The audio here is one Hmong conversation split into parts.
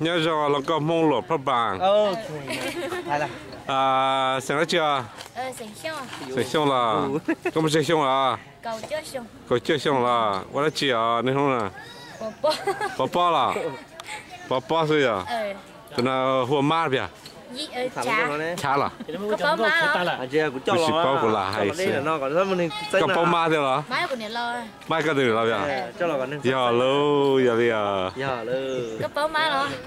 Nyob zoo hluas nkauj Hmoob Luam Phaj Npaas. Xeem dab tsi os? Xeem Xyooj los? Koj muaj tsawg xyoo los? Kaum cuaj xyoo los? Ua dab tsi os niaj hnub no? Pov pob los? Pov pob xwb yog? Tus no hu ua Mab los yog? Chav los? Kuv tsis paub, kuv lam hais xwb. Koj paub Mab thiab los? Mab koj tus niam laus yog? Yog lauj, yog li os.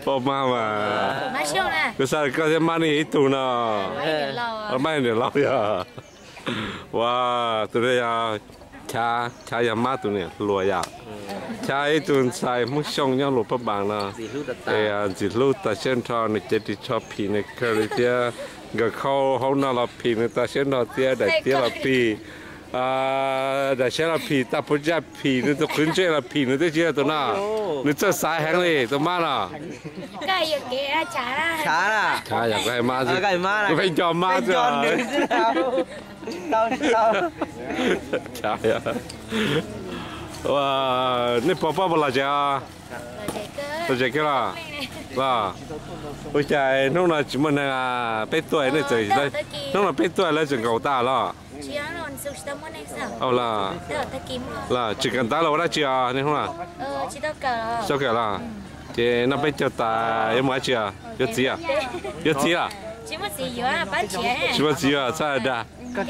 Paub Mab mas. Kuv xav koj thiab Mab nej yog ib tug no. Mab niam laus yog? Ua, tus no yog Chav, Chav yog Mab tus niam hluas yom. Chav ib tug ntxhais Hmoob Xyooj nyob Luam Phaj Npaas no. Ntxim hlub tas siab nrho, nws cev ris tsho phim nws kawg li thiab. Nkawm khau hauv no los phim nws tas siab nrho thiab, daim tiab los phim, daim siab los phim, tag puas tsaj phim, nws tus qhwv ntsej los phim nws thiab, tsis yog tus no. Nws txawj xaiv heev li tus Mab no. Chav, yog koj hais Mab xwb, kuv pheej nco Mab xwb. Nej pov pob puas lom zem? Lom zem kawg los? Los, ua cas hnub no tsis muaj neeg, peb tuaj nej txawm, hnub no peb tuaj lawv tseem nkaum tas los? Los, tsis kawm ntawv los ua dab tsi os niaj hnub no? Tsis kawm los? Ces noj peb caug tas yuav mus dab tsi os? Yuav txiv os? Yuav txiv los? Tsis muaj txiv yuav, txhob dag. Koj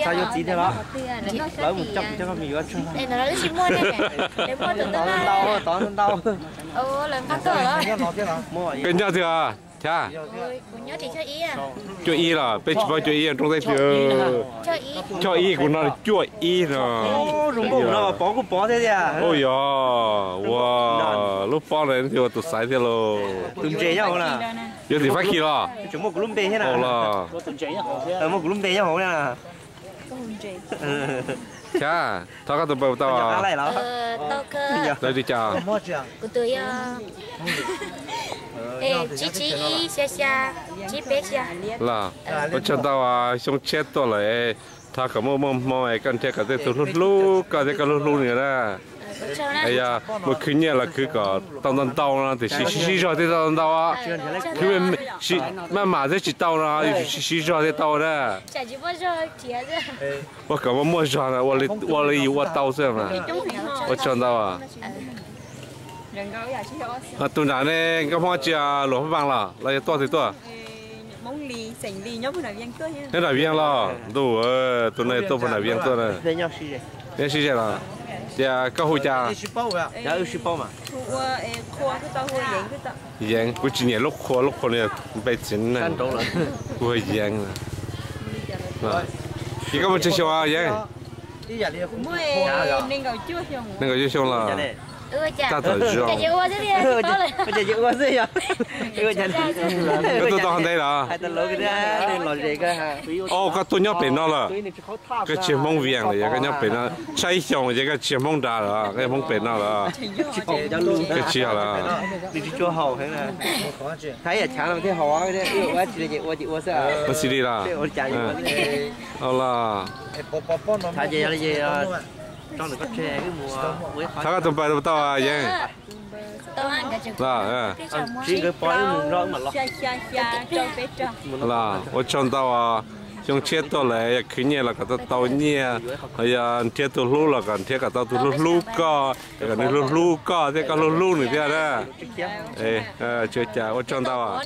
nyob twg os Chav? Cuaj ib los? Peb tsis paub cuaj ib nroog teb twg. Cuaj ib kuv no, cuaj ib no. Ua yog, ua lub pob no thiaj ua tus xaiv thiab lauj. Yuav tim Fab Kis los? Los, Chav, thov koj tus npawb puas tau? Lawv li cas? Los, ua tsaug ntau, xyoo tshiab tuaj lawm, thov kom muaj muaj hmoo es koj nrhiav kom tej tug hlub hlub koj thiab koj hlub hlub nws na. Yog mus khwv nyiaj los khwv kom tau ntau ntau no, tiam sis sib sib zog thiaj tau ntau. Khwv maj mam thiab tsis tau no, sib sib zog thiaj tau na. Ua kom muaj muaj zog no, ua li yus ua tau xwb mas. Ua tsaug ntau. Tus nram ne, nkauj Hmoob tsi, Luam Phab Npaas los los yog tuaj twg tuaj? Neb nram Vias los? Ntuj, tus no tuaj puag nram Vias tuaj na. Neb sib ze los? Tias koj hu cas? Yeev, kuv tsis nyiam lub Qhua, lub Qhua no npe txiv neej. Kuv hu Yeev. Ces koj muaj tsawg xyoo Yeev? Nees nkaum cuaj xyoo los? Tag tom zoo. Koj tuaj tau qhov ntawd los? Au, koj tuaj nyob pem no lawm. Koj tsis yog Hmoob Vias lawm, yog koj nyob pem no tshaj ib xyoos ces koj tsis yog Hmoob nrad lawm, koj yog Hmoob pem no lawm. Koj tsis yog lawm. Ua xi li los? Los, thov koj tus npawb puas tau Yeev? Los, ua tsaug ntau, xyoo tshiab tuaj lawm, yog khwv nyiaj los kom tau tau nyiaj, yog nrhiav tus hlub los kom nrhiav kom tau tus hlub hlub koj, kom nws hlub hlub koj thiab koj hlub hlub nws thiab na. Tsis ua cas, ua tsaug ntau.